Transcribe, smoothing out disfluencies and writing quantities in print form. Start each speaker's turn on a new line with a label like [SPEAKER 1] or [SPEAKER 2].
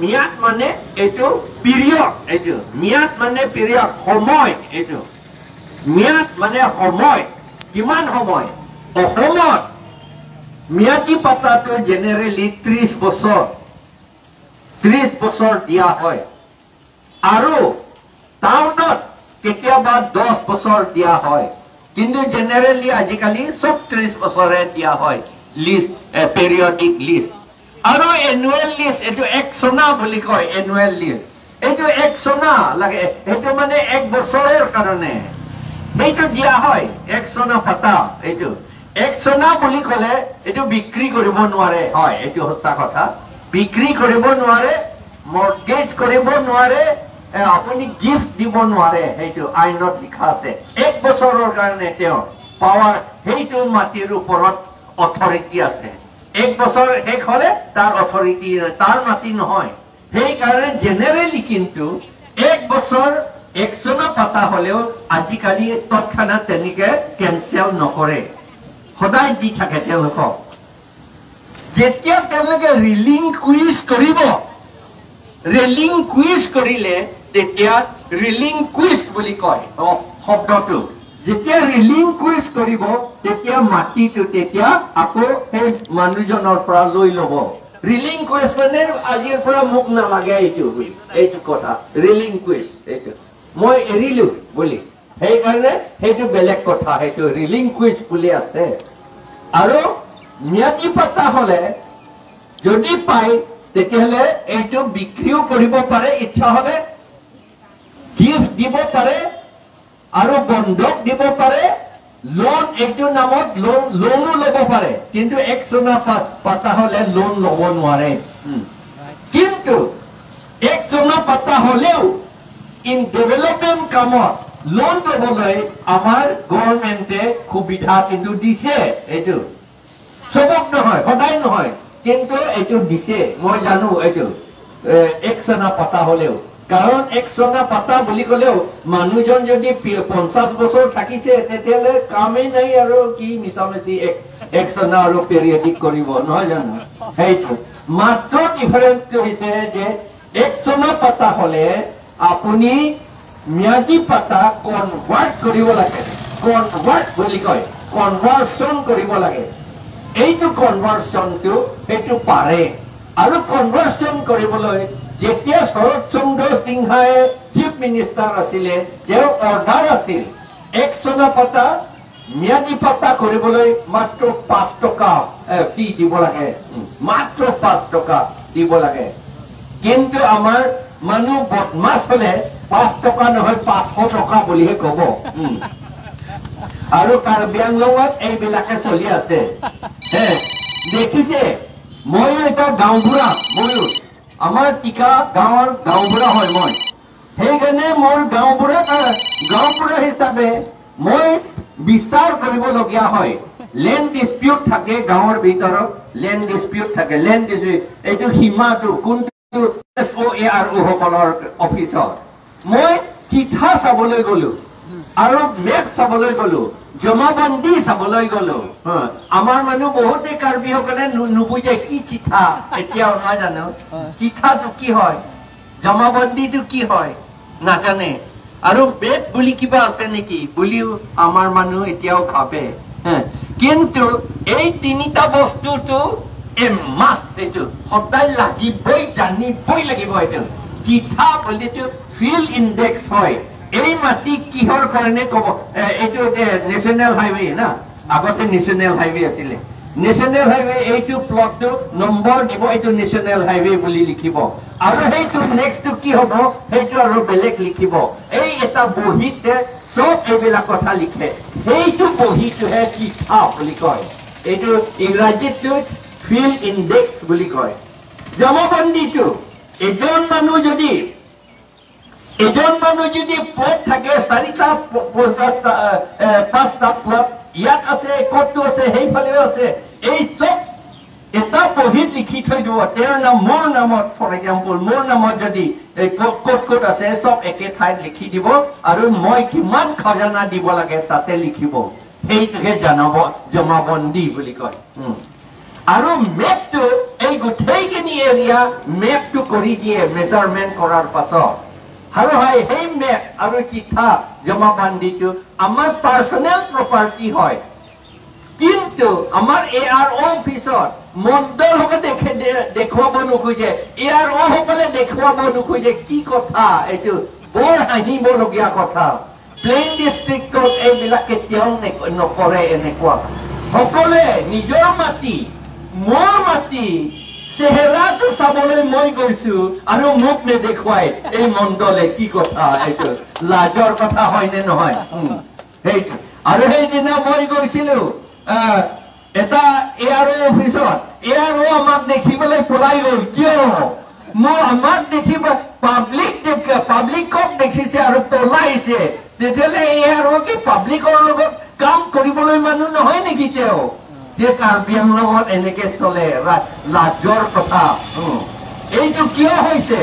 [SPEAKER 1] ম্যাদ মানে এইটো পিৰিয়ড, এইটো ম্যাদ মানে পিৰিয়ড, সময়। এইটো ম্যাদ মানে সময়, কিমান সময়। অসমত ম্যাদী পাতাটো জেনেৰেলি 30 বছৰ, 30 বছৰ দিয়া হয় আৰু টাউনত কেতিয়াবা 10 বছৰ দিয়া হয়, কিন্তু জেনেৰেলি আজিকালি চব 30 বছৰে দিয়া হয় লিজ, পেৰিয়ডিক লিজ। আৰু এনুৱেল লিজ, এইটো এক চনা বুলি কয় এনুৱেল লিজ। এইটো এক চনা লাগে, সেইটো মানে এক বছৰৰ কাৰণে সেইটো দিয়া হয়, এক চনা পাতা। এইটো এক চনা বুলি ক'লে এইটো বিক্ৰী কৰিব নোৱাৰে, হয় এইটো সঁচা কথা, বিক্ৰী কৰিব নোৱাৰে, মৰ্গেজ কৰিব নোৱাৰে, আপুনি গিফ্ট দিব নোৱাৰে, সেইটো আইনত লিখা আছে। এক বছৰৰ কাৰণে তেওঁ পাৱাৰ, সেইটো মাটিৰ ওপৰত অথৰিটি আছে। এক বছৰ শেষ হলে তাৰ অথৰিটি, তাৰ মাটি নহয়। সেইকাৰণে জেনেৰেলি কিন্তু এক বছৰ এক চনা পাতা হলেও আজিকালি তৎক্ষণাত তেনেকে কেনচেল নকৰে, সদায় দি থাকে তেওঁলোকক। যেতিয়া তেওঁলোকে ৰিলিংকুইজ কৰিব, ৰিলিংকুইজ কৰিলে তেতিয়া ৰিলিংকুইজ বুলি কয় শব্দটো, যেতিয়া ৰিলিংকুইজ কৰিব তেতিয়া মাটিটো তেতিয়া আকৌ সেই মানুহজনৰ পৰা লৈ ল'ব। ৰিলিংকুইজ মানে আজিৰ পৰা মোক নালাগে এইটো বুলি, এইটো কথা ৰিলিংকুইজ, এইটো মই এৰিলো বুলি, সেইকাৰণে সেইটো বেলেগ কথা, সেইটো ৰিলিংকুইজ বুলি আছে। আৰু ম্যাদী পাতা হলে যদি পায় তেতিয়াহ'লে এইটো বিক্ৰীও কৰিব পাৰে, ইচ্ছা হলে গিফ্ট দিব পাৰে আৰু বন্ধক দিব পাৰে, লোন এইটো নামত লোনো ল'ব পাৰে, কিন্তু এক চনা পাতা হলে লোন ল'ব নোৱাৰে। কিন্তু এক চনা পাতা হলেও ইন ডেভেলপমেণ্ট কামত লোন ল'বলৈ আমাৰ গভৰ্ণমেণ্টে সুবিধা কিন্তু দিছে। এইটো চবক নহয়, সদায় নহয়, কিন্তু এইটো দিছে, মই জানো এইটো এক চনা পাতা হলেও। কাৰণ এক চনা পাতা বুলি ক'লেও মানুহজন যদি 50 বছৰ থাকিছে তেতিয়াহ'লে কামেই নাই আৰু কি মিছামিছি এক চনা আৰু পেৰিয়ডিক কৰিব, নহয় জানো? সেইটো মাত্ৰ ডিফাৰেন্সটো হৈছে যে এক চনা পাতা হলে আপুনি ম্যাদী পাতা কনভাৰ্ট কৰিব লাগে, কনভাৰ্ট বুলি কয়, কনভাৰ্চন কৰিব লাগে। এইটো কনভাৰ্চনটো সেইটো পাৰে। আৰু কনভাৰ্চন কৰিবলৈ যেতিয়া শৰৎ চন্দ্ৰ সিংহাই চিফ মিনিষ্টাৰ আছিলে, তেওঁৰ অৰ্ডাৰ আছিল এক চনা পাতা ম্যাদী পাতা কৰিবলৈ মাত্ৰ 5 টকা ফি দিব লাগে, মাত্ৰ 5 টকা দিব লাগে। কিন্তু আমাৰ মানুহ বদমাছ হলে 5 টকা নহয় 500 টকা বুলিহে কব। আৰু কাৰ্বি আংলঙত এইবিলাকে চলি আছে। দেখিছে, ময়ো এটা গাঁওবুঢ়া, ময়ো আমাৰ টিকা গাঁৱৰ গাঁওবুঢ়া হয় মই, সেইকাৰণে মোৰ গাঁওবুঢ়া হিচাপে মই বিচাৰ কৰিবলগীয়া হয়। লেণ্ড ডিছপিউট থাকে গাঁৱৰ ভিতৰত, লেণ্ড ডিছপিউট থাকে, লেণ্ড ডিছপিউট এইটো সীমাটো কোনটো এছ অ' এ আৰ অ' সকলৰ অফিচত মই চিঠা চাবলৈ গলো আৰু মেপ চাবলৈ গলো, জমাবন্দী চাবলৈ গলো। আমাৰ মানুহ বহুতে কাৰ্বিসকলে নুবুজে কি চিঠা, এতিয়াও নাজানো চিঠাটো কি হয়, জমাবন্দীটো কি হয় নাজানে, আৰু মেপ বুলি কিবা আছে নেকি বুলিও আমাৰ মানুহ এতিয়াও ভাবে। কিন্তু এই তিনিটা বস্তুটো এ মাষ্ট, এইটো সদায় লাগিবই, জানিবই লাগিব। এইটো চিঠা বুলিটো ফিল্ড ইণ্ডেক্স হয়। এই মাটি কিহৰ কাৰণে কব, এইটো নেশ্যনেল হাইৱে না, আগতে নেশ্যনেল হাইৱে আছিলে, নেশ্যনেল হাইৱে এইটো প্লটটো নম্বৰ দিব, এইটো নেশ্যনেল হাইৱে বুলি লিখিব, আৰু সেইটো নেক্সটটো কি হ'ব সেইটো আৰু বেলেগ লিখিব। এই এটা বহীতে চব এইবিলাক কথা লিখে, সেইটো বহীটোহে চিঠা বুলি কয়, এইটো ইংৰাজীতটো ফিল্ড ইণ্ডেক্স বুলি কয়। জমাবন্দীটো এজন মানুহ যদি প্লট থাকে 4টা 50টা 5টা প্লট ইয়াত আছে, ক'তটো আছে, সেইফালেও আছে, এই চব এটা বহীত লিখি থৈ দিব তেওঁৰ নাম, মোৰ নামত, ফৰ এক্সাম্পল মোৰ নামত যদি ক'ত ক'ত আছে চব একে ঠাইত লিখি দিব, আৰু মই কিমান খাজানা দিব লাগে তাতে লিখিব, সেইটোহে জনাব জমাবন্দী বুলি কয়। আৰু মেপটো এই গোটেইখিনি এৰিয়া মেপটো কৰি দিয়ে মেজাৰমেণ্ট কৰাৰ পাছত। আৰু হয়, সেই মেপ আৰু চিঠা জমাবান্দিটো আমাৰ পাৰ্চনেল প্ৰপাৰ্টি হয়। কিন্তু আমাৰ এ আৰ অ' অফিচত মণ্ডলসকলে দেখুৱাব নোখোজে, এ আৰ অ' সকলে দেখুৱাব নোখোজে। কি কথা এইটো, বৰ হাঁহিবলগীয়া কথা। প্লেইন ডিষ্ট্ৰিক্টত এইবিলাক কেতিয়াও নকৰে এনেকুৱা। সকলোৱে নিজৰ মাটি, মোৰ মাটি চেহেৰাটো চাবলৈ মই গৈছো আৰু মোক নেদেখুৱাই এই মণ্ডলে, কি কথা এইটো, লাজৰ কথা হয়নে নহয়? সেইটো। আৰু সেইদিনা মই গৈছিলো এটা এ আৰ অ' অফিচত, এ আৰ অ' আমাক দেখিবলৈ পলাই গ'ল। কিয়? মই আমাক দেখিব, পাব্লিকক দেখিছে আৰু পলাইছে। তেতিয়াহ'লে এ আৰ অ' কি পাব্লিকৰ লগত কাম কৰিবলৈ মানুহ নহয় নেকি তেওঁ? যে কাৰ্বি আংলঙত এনেকে চলে, লাজৰ কথা। এইটো কিয় হৈছে?